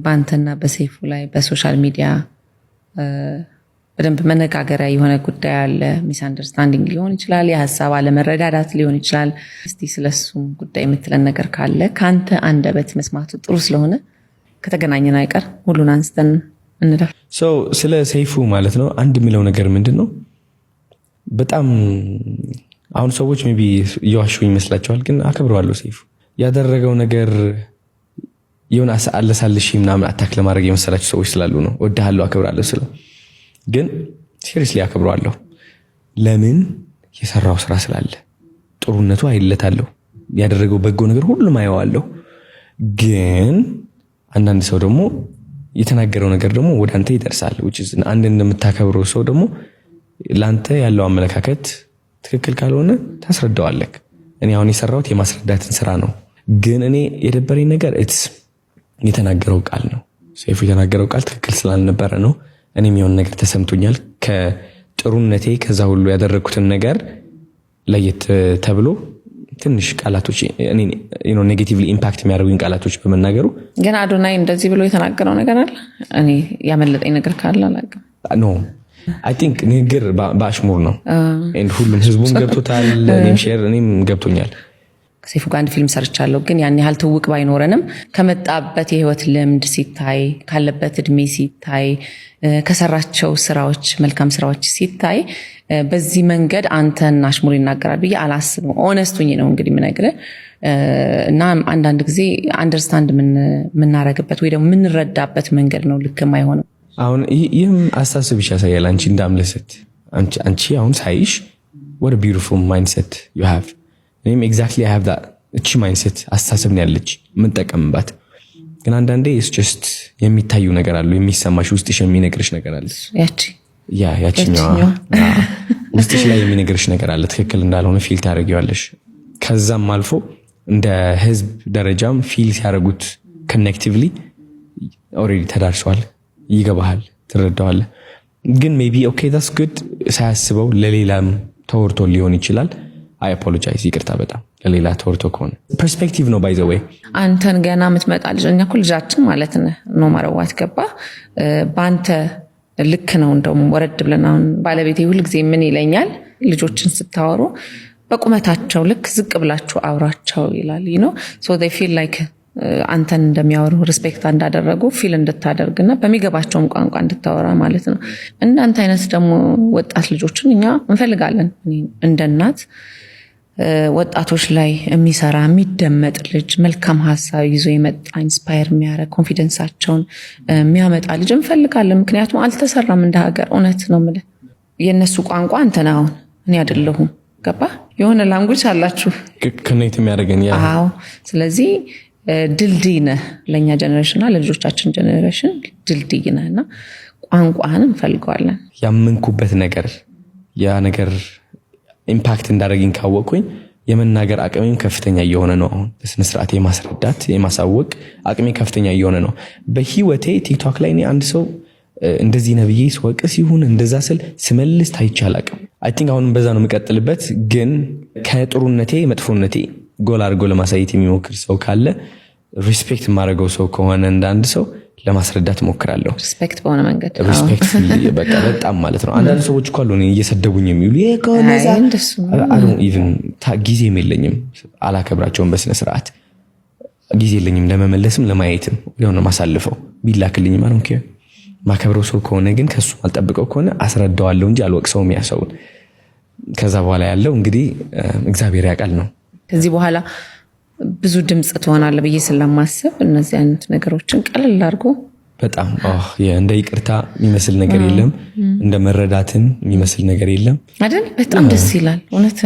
በአንተና በሰይፉ ላይ በ social media በደንብ መነጋገሪያ የሆነ ጉዳይ አለ። Misunderstanding ሊሆን ይችላል፣ የሀሳብ አለመረዳዳት ሊሆን ይችላል። እስቲ ስለሱም ጉዳይ የምትለን ነገር ካለ ከአንተ አንደበት መስማቱ ጥሩ ስለሆነ ከተገናኘን አይቀር ሁሉን አንስተን እንለፍ። So ስለ ሰይፉ ማለት ነው፣ አንድ የሚለው ነገር ምንድን ነው? በጣም አሁን ሰዎች maybe እየዋሹ ይመስላቸዋል፣ ግን አከብረዋለሁ። ሰይፉ ያደረገው ነገር የሆነ አለሳልሼ ምናምን attack ለማድረግ የመሰላቸው ሰዎች ስላሉ ነው። ወድሃለሁ፣ አከብራለሁ ስለው ግን seriously አከብረዋለሁ። ለምን? የሰራው ስራ ስላለ ጥሩነቱ አይለታለሁ። ያደረገው በጎ ነገር ሁሉም አየዋለሁ። ግን አንዳንድ ሰው ደግሞ የተናገረው ነገር ደግሞ ወደ አንተ ይደርሳል። አንድ እንደምታከብረው ሰው ደግሞ ለአንተ ያለው አመለካከት ትክክል ካልሆነ ታስረዳዋለህ። እኔ አሁን የሰራሁት የማስረዳትን ስራ ነው። ግን እኔ የደበረኝ ነገር it's የተናገረው ቃል ነው። ሰይፉ የተናገረው ቃል ትክክል ስላልነበረ ነው። እኔም የሆነ ነገር ተሰምቶኛል። ከጥሩነቴ ከዛ ሁሉ ያደረግኩትን ነገር ለየት ተብሎ ትንሽ ቃላቶች negatively impact የሚያደርጉኝ ቃላቶች በመናገሩ። ግን አዶናይ እንደዚህ ብሎ የተናገረው ነገር አለ? እኔ ያመለጠኝ ነገር ካለ አላውቅም። No, I think ንግግር በአሽሙር ነው። ሁሉም ህዝቡም ገብቶታል። እኔም share እኔም ገብቶኛል። ከሰይፉ ጋር አንድ ፊልም ሰርቻለሁ። ግን ያን ያህል ትውቅ ባይኖረንም ከመጣበት የህይወት ልምድ ሲታይ፣ ካለበት እድሜ ሲታይ፣ ከሰራቸው ስራዎች፣ መልካም ስራዎች ሲታይ በዚህ መንገድ አንተን አሽሙር ይናገራል ብዬ አላስብም። Honest ሆኜ ነው እንግዲህ የምነግርህ። እና አንዳንድ ጊዜ understand የምናረግበት ወይ ደግሞ የምንረዳበት መንገድ ነው ልክ የማይሆነው። አሁን ይህም አስተሳሰብሽ ያሳያል። አንቺ እንዳምለሰት፣ አንቺ አሁን ሳይሽ what a beautiful mindset you have። እኔም exactly I have that እቺ mindset፣ አስተሳሰብ ነው ያለች የምንጠቀምባት። ግን አንዳንዴ it's just የሚታዩ ነገር አሉ፣ የሚሰማሽ ውስጥሽ የሚነግርሽ ነገር አለ። ያቺ Yeah፣ ያችኛዋ ውስጥሽ ላይ የሚነግርሽ ነገር አለ። ትክክል እንዳልሆነ feel ታደርጊዋለሽ። ከዛም አልፎ እንደ ህዝብ ደረጃም feel ሲያደርጉት collectively already ተዳርሷል። ይገባሃል፣ ትረዳዋለህ። ግን maybe okay, that's good፣ ሳያስበው ለሌላም ተወርቶ ሊሆን ይችላል። I apologize፣ ይቅርታ በጣም ለሌላ ተወርቶ ከሆነ። Perspective ነው by the way። አንተን ገና የምትመጣ ልጅ፣ እኛ እኮ ልጃችን ማለት ነህ፣ no matter what፣ ገባ? በአንተ ልክ ነው። እንደውም ወረድ ብለን አሁን ባለቤቴ ሁልጊዜ ምን ይለኛል፣ ልጆችን ስታወሩ በቁመታቸው ልክ ዝቅ ብላችሁ አውራቸው ይላል። So they feel like አንተን እንደሚያወሩ፣ respect እንዳደረጉ feel እንድታደርግ እና በሚገባቸውም ቋንቋ እንድታወራ ማለት ነው። እንዳንተ አይነት ደግሞ ወጣት ልጆችን እኛ እንፈልጋለን። እንደ እናት ወጣቶች ላይ የሚሰራ፣ የሚደመጥ ልጅ፣ መልካም ሀሳብ ይዞ የመጣ፣ inspire የሚያደርግ፣ confidence ኣቸውን የሚያመጣ ልጅ እንፈልጋለን። ምክንያቱም አልተሰራም እንደ ሀገር። እውነት ነው የምልህ፣ የእነሱ ቋንቋ አንተ ነህ አሁን፣ እኔ አይደለሁም። ገባ? የሆነ language አላችሁ connect የሚያደርገን። አዎ። ስለዚህ ድልድይ ነህ ለእኛ generation እና ለልጆቻችን generation ድልድይ ነህ እና ቋንቋህን እንፈልገዋለን። ያመንኩበት ነገር ያ ነገር impact እንዳደረግኝ ካወቅኩኝ የመናገር አቅሜም ከፍተኛ እየሆነ ነው። አሁን በስነስርዓት የማስረዳት፣ የማሳወቅ አቅሜ ከፍተኛ እየሆነ ነው። በህይወቴ ቲክቶክ ላይ እኔ አንድ ሰው እንደዚህ ነብዬ ስወቅስ ይሁን እንደዛ ስል ስመልስ ታይቼ አላቅም። I think አሁንም በዛ ነው የምቀጥልበት። ግን ከጥሩነቴ መጥፎነቴ ጎል አድርጎ ለማሳየት የሚሞክር ሰው ካለ፣ respect የማደርገው ሰው ከሆነ፣ እንደ አንድ ሰው ለማስረዳት እሞክራለሁ። Respect በሆነ መንገድ። Respect በቃ በጣም ማለት ነው። አንዳንድ ሰዎች እኮ አሉ እኔን እየሰደቡኝ የሚውሉ። Even ጊዜም የለኝም፣ አላከብራቸውም በስነ ስርዓት፣ ጊዜ የለኝም ለመመለስም ለማየትም፣ ወዲያው ነው ማሳልፈው። ቢላክልኝም I don't care። ማከብረው ሰው ከሆነ ግን፣ ከሱ አልጠብቀው ከሆነ አስረዳዋለሁ እንጂ አልወቅሰውም ያ ሰውን። ከዛ በኋላ ያለው እንግዲህ እግዚአብሔር ያውቃል ነው። ከዚህ በኋላ ብዙ ድምፅ ትሆናለህ ብዬ ስለማስብ እነዚህ አይነት ነገሮችን ቀለል አድርጎ በጣም እንደ ይቅርታ የሚመስል ነገር የለም። እንደ መረዳትን የሚመስል ነገር የለም። አይደል? በጣም ደስ ይላል እውነት።